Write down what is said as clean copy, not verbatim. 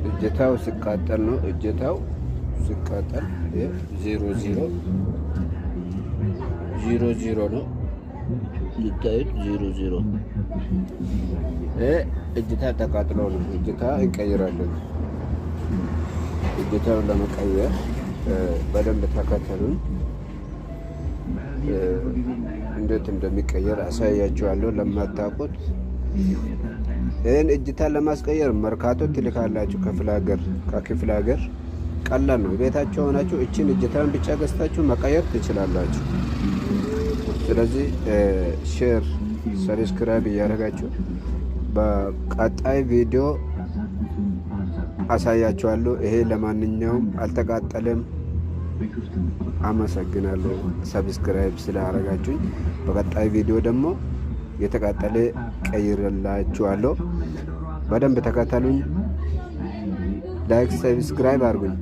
እጀታው ሲቃጠል ነው። እጀታው ሲቃጠል 0 0 0 0 ነው የሚታዩት፣ 0 0። እጀታ ተቃጥሎ ነው። እጀታ እንቀይራለን። እጀታውን ለመቀየር በደንብ ተከተሉኝ። እንዴት እንደሚቀየር አሳያችኋለሁ። ለማታውቁት ይህን እጀታ ለማስቀየር መርካቶ ትልካላችሁ። ክፍለ ሀገር፣ ከክፍለ ሀገር ቀላል ነው። ቤታችሁ ሆናችሁ እችን እጀታን ብቻ ገዝታችሁ መቀየር ትችላላችሁ። ስለዚህ share፣ subscribe እያደረጋችሁ በቀጣይ ቪዲዮ አሳያችኋለሁ። ይሄ ለማንኛውም አልተቃጠለም። አመሰግናለሁ subscribe ስላደረጋችሁኝ። በቀጣይ ቪዲዮ ደግሞ የተቃጠለ ቀይርላችኋለሁ። በደንብ ተከተሉኝ። Like፣ subscribe አድርጉኝ።